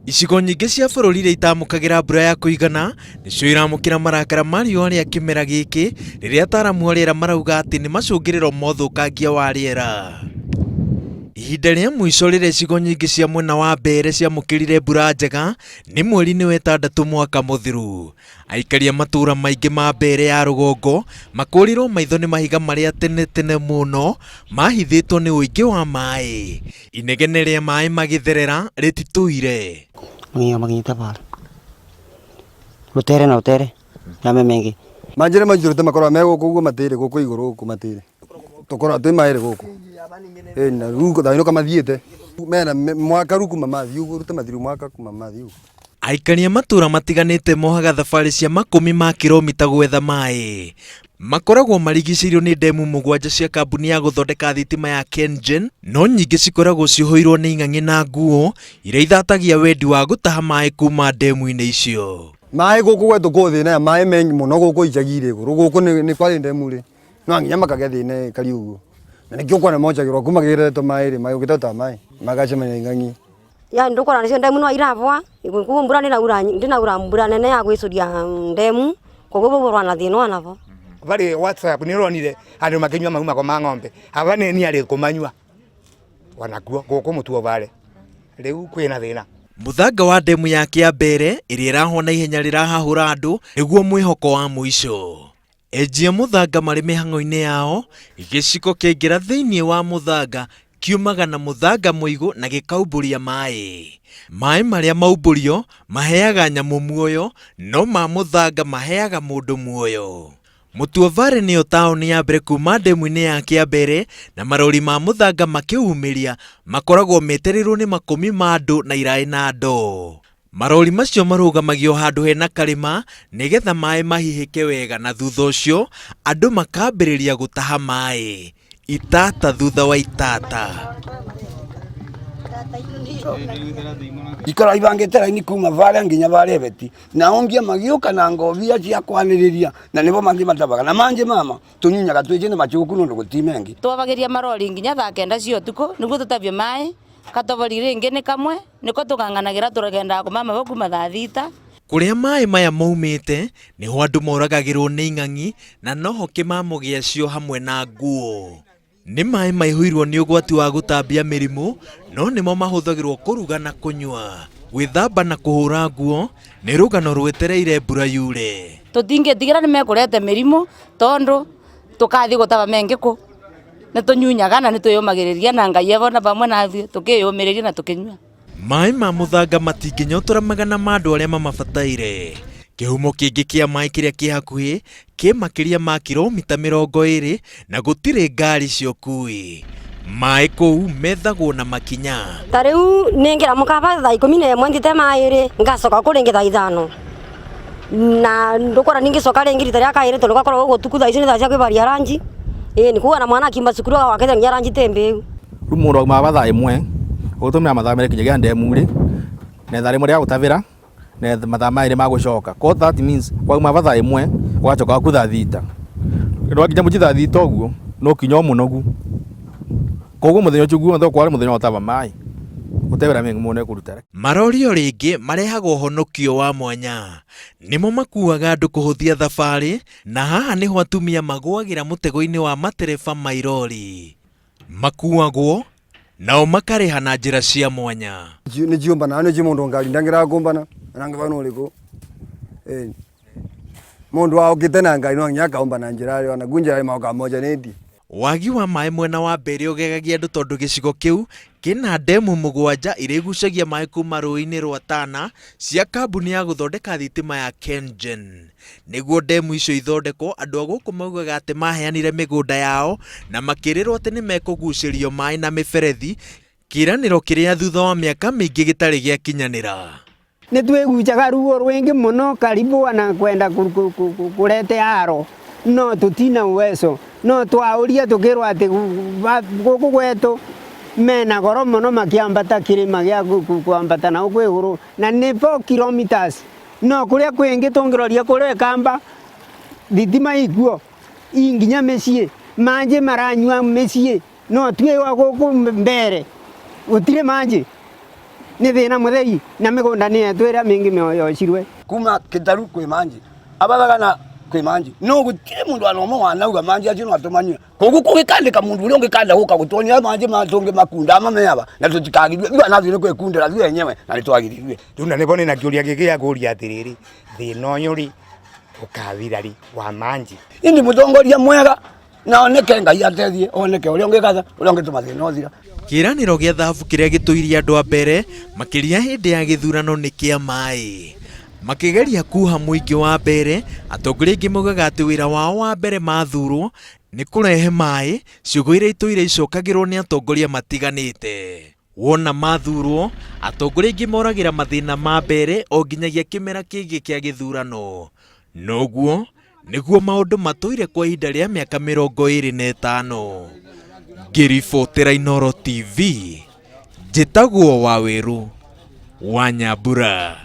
Icigo nyingĩ cia bũrũri iria itamũkagĩra mbura ya kũigana nĩcio iramũkĩra marakara ma riũa rĩa kĩmera gĩkĩ rĩrĩa ataaramu a rĩera marauga atĩ nĩ macũngĩrĩro ma ũthũkangia wa rĩera. Ihinda rĩa mũico rĩrĩa icigo nyingĩ cia mwena wa Mbeere ciamũkĩrire mbura njega nĩ mweri-inĩ wa ĩtandatũ mwaka mũthiru. Aikari a matũũra maingĩ ma Mbeere ya rũgongo makũũrirwo maitho nĩ mahiga marĩa tene tene mũno mahithĩtwo nĩ ũingĩ wa maĩ. Inegene rĩa maĩ magĩtherera rĩtitũire. Makinya makinyĩte pale rũtere na rũtere na meme ĩngĩ. Manjĩra maijũrĩte makoragwo me gũkũ ũguo matĩrĩ gũkũ igũrũ gũkũ matĩrĩ tũkoragwo twĩ maĩrĩ gũkũ ĩĩ na rĩu thainũka mathiĩte mena mwaka rĩu kuma mathiĩ ũguo rute mathiru mwaka kuma mathiĩ ũguo. Aikari a matũũra matiganĩte mohaga thabarĩ cia makũmi ma kiromita gwetha maĩ. Makoragwo marigicĩirio nĩ ndemu mũgwanja cia kambuni ya gũthondeka thitima ya KenGen, no nyingĩ cikoragwo cihũirwo nĩ ing'ang'i na nguo iria ithatagia wendi wa gũtaha maĩ kuma ndemu-inĩ icio. Maĩ gũkũ gwetũ kũ thĩna ya maĩ mengi mũno gũkũ icagi-inĩ igũrũ gũkũ nĩ kwarĩ ndemu rĩ no nginya makagĩa thĩna ĩkari ũguo na nĩkĩo ũkuona monjagĩrwo kuma magĩretwo maĩ rĩ magĩũkĩte ta maĩ magacemania ing'ang'i. Yani ndukora nicio ndemu no iravoa koguo mbura ndinaura ndinaura mbura nene ya gwicuria ndemu koguo vau rwana thina onavo. Varĩ WhatsApp nĩ ũronire andũ makĩnyua mahu mako ma ng'ombe aba nĩ niĩ arĩ kũmanyua onakuo gũkũ mũtuo vare rĩu kwĩna thĩna. Mũthanga wa ndemu ya Kĩambere ĩrĩa ĩrahwa na ihenya rĩrahahũra andũ nĩguo mwĩhoko wa mũico. Enji a mũthanga marĩ mĩhang'o-inĩ yao, gĩciko kĩaingĩra thĩinĩ wa mũthanga kiumaga na mũthanga mũigũ na gĩkaumbũria maĩ. Maĩ marĩa maumbũrio maheaga nyamũ muoyo, no ma mũthanga maheaga mũndũ muoyo. Mutuo Valley nĩyo taũni ya mbere kuuma ndemu-inĩ ya Kĩambere na marori ma mũthanga makĩumĩria makoragwo metereirwo nĩ makũmi ma andũ na iraĩ na ndoo. Marori macio marũgamagio handũ hena karĩma nĩgetha maĩ mahihĩke wega na thutha ũcio andũ makambĩrĩria gũtaha maĩ, itata thutha wa itata. Ikora ibangĩte raini kuma varia nginya varia beti na ongia magiũka na ngobia cia kwanĩrĩria na nĩbo mangĩ matabaga na mangĩ mama tũnyunyaga twĩnje na machuku nũndũ gũti mengi. Twabagĩria marori nginya thaa kenda cia ũtukũ nĩguo tũtabie maĩ Katobori rĩngĩ nĩ kamwe nĩko tũng'ang'anagĩra tũgendaga kũmama vau kuma thaa thita. Kũrĩa maĩ maya maumĩte nĩho andũ moragagĩrwo nĩ ing'ang'i na noho kĩmamo gĩacio hamwe na nguo. Nĩ maĩ maihũirwo nĩ ũgwati wa gũtambia mĩrimũ no nĩmo mahũthagĩrwo kũruga na kũnyua, gwĩthamba na kũhũra nguo, nĩ rũgano rwetereire mbura yure. Tũtingĩtigĩra nĩ mekũrete mĩrimũ tondũ tũkathiĩ gũtaba mengĩ kũ? Nĩ tũnyunyaga na nĩ twĩyũmagĩrĩria na Ngai evo na vamwe na ithuĩ tũkĩyũmĩrĩria na tũkĩnyua. Maĩ ma mũthanga matingĩnyotora magana ma andũ arĩa mamabataire. Kĩhumo kĩngĩ kĩa maĩ kĩrĩa kĩ hakuhĩ kĩ makĩria ma kiromita 20 na gũtirĩ ngari cia ũkui. Maĩ kũu methagwo na makinya. Ta rĩu nĩngĩramũka aba thaa 11 ntite maĩ rĩ, ngacoka kũ rĩngĩ thaa 5. Na ndukora ningĩcoka rĩngĩ rita rĩa kaĩrĩ tondũ gwakorwo gũgũtuku thaa icio nĩ thaa cia kwĩbaria ranji. Ĩni koguo ona mwana akiuma cukuru agakĩte nginya ranji tĩ mbĩu. Rĩu mũndũ aumaga thaa 1 ũgũtũmĩra mathaa merĩ nginyagia ndemu rĩ, na ithaa rĩmwe rĩa gũtavĩra na mathaa merĩ ma gũcoka. Koguo that means wauma aba thaa 1 ũgacoka gwaku thaa thita. Wakinya mũciĩ thaa thita ũguo no ũkinya o mũnogu. Koguo mũthenya ũcio guothe ũkorwo arĩ mũthenya wa gũtaba maĩ, gũtebera mengi mũno ĩkũruta. Marori o rĩngĩ marehaga ũhonokio wa mwanya. Nĩmo makuaga andũ kũhũthia thabarĩ na haha nĩho atumia magũagĩra mũtego-inĩ wa matereba ma irori. Makuagwo nao makarĩha na njĩra cia mwanya. Nĩ ciũmbanaga nĩ mũndũ ngari ndangĩraga kũmbana ona angĩkorwo nĩ ũrĩkũ. Mũndũ aũkĩte na ngari no nginya akaũmba na njĩra ĩyo na njĩra ĩmwe mojanĩtie. Wagi wa maĩ mwena wa Mbeere ũgegagia andũ tondũ gĩcigo kĩu kĩna ndemu mũgwanja iria igucagia maĩ kuma rũĩ-inĩ rwa Tana cia kambuni ya gũthondeka thitima ya KenGen. Nĩguo ndemu icio ithondekwo, andũ a gũkũ maugaga atĩ maheanire mĩgũnda yao na makĩrĩrwo atĩ nĩ mekũgucĩrio maĩ na mĩberethi, kĩĩranĩro kĩrĩa thutha wa mĩaka mĩingĩ gĩtarĩ gĩakinyanĩra. Nĩ twĩgucaga ruo rwĩngĩ mũno karibu ona kwenda kũrete aro no tũtina uwezo no twaũria tũkĩrwo atĩ gũkũ gwetũ mena goro mũno makĩambata kĩrĩma gĩa kwambata na gũkũ igũrũ na nĩ 4 kilometers no kũrĩa kwĩngĩ tũngĩroria kũrĩa ĩkamba thitima ikuo i nginya mĩciĩ manjĩ maranyua mĩciĩ no twĩ gũkũ mbere gũtirĩ manjĩ. Nĩ thĩna mũthei na mĩgũnda nĩ yetu ĩrĩa mĩingĩ yocirwe. Kuma kitaru kwi manji abathagana kwi manji no gutire mundu ana umwe wanauga manji acio no atumanyue koguo kugikandika mundu uria ungikanda guka gutuonia manji matungi makunda ama meaba na tutikagirue ithuĩ anathire nĩ kwikundira ithuĩ enyewe na nitwagirirue. Riu na nibo nina kiuria giki gia kuria atiriri, thina uyu ri ukathira ri wa manji? Indi mutongoria mwega na oneke Ngai atethie oneke uria ungikatha uria ungituma thina uthira. Kĩĩranĩro gĩa thahabu kĩrĩa gĩtũirie andũ a mbere makĩria hĩndĩ ya gĩthurano nĩ kĩa maĩ. Makĩgeria kuha mũingĩ wa mbere, atongoria aingĩ maugaga atĩ wĩra wao wa mbere mathurwo nĩ kũrehe maĩ, ciugo iria itũire icokagĩrwo nĩ atongoria matiganĩte. Wona mathurwo, atongoria aingĩ moragĩra mathĩna ma mbere o nginyagia kĩmera kĩngĩ kĩa gĩthurano. Noguo nĩguo maũndũ matũire kwa ihinda rĩa mĩaka 25. Ngĩribotera Inooro TV, njĩtagwo Wawerũ wa Nyambura.